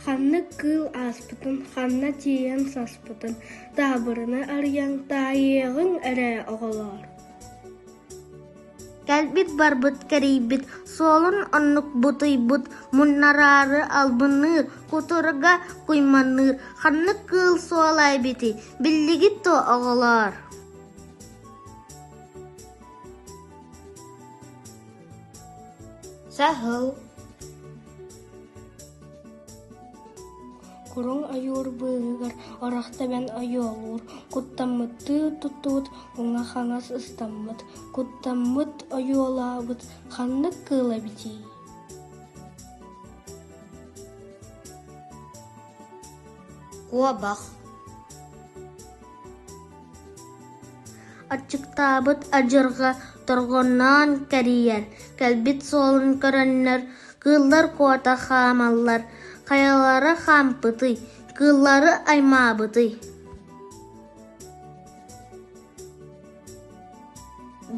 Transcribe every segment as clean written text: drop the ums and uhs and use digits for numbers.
Ханнык кыыл ааспытын, ханна тиийэн саспытын таабырыны арыйан таайыаҕыҥ эрэ, оҕолоор Кэлбит барбыт кэрийбит, суолун оннук бутуйбут, муннараары албынныыр, кутуруга куйманныыр, ханнык кыыл суола эбитий, биллигит дуо, оҕолоор? Саһыл Куруҥ ойуур быыһыгар орох тэбэн ойуолуур, куттаммыттыы туттубут, уҥа-хаҥас ыстаммыт, куттаммыт ойуолаабыт ханнык кыыл эбитий Куобах Аччыктаабыт адьырҕа торҕонноон кэрийэр, кэлбит суолун көрөннөр, кыыллар куота хаамаллар, хайалара хаампытый, кыыллары аймаабытый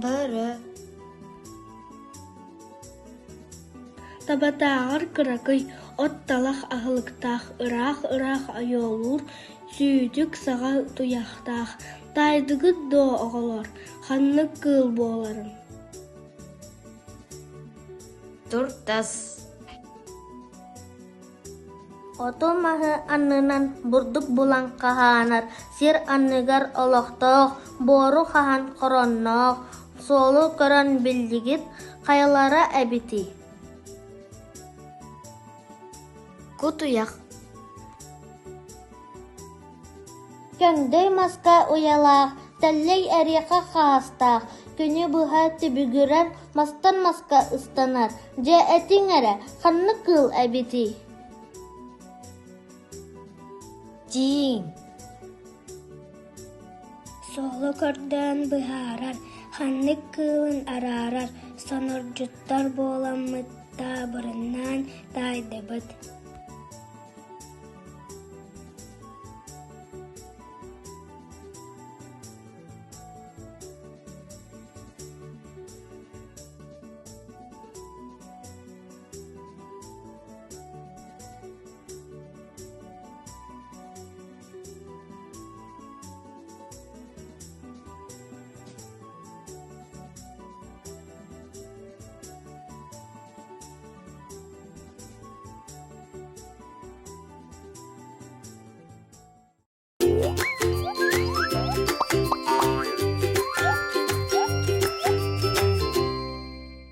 Бөрө Табатааҕар кыракый, от талах аһылыктаах, ыраах-ыраах ойуолуур, сүүтүк саҕа туйахтаах, таайдыгыт дуо, оҕолоор, ханнык кыыл буоларын Туртас Оту-маһы аннынан бурдук булан хаһаанар, сир анныгар олохтоох, буору хаһан хоронноох, суолу көрөн биллигит, хайалара эбитий Кутуйах Көҥдөй маска уйалаах, тэллэй эриэхэ хаастаах, күнү быһа түбүгүрэр, мастан маска ыстанар, дьэ этиҥ эрэ, ханнык кыыл эбитий Тииҥ Суолу көрдөөн быһаарар, ханнык кыылын араарар, сонордьуттар буоламмыт таабырыннаан таайдыбыт.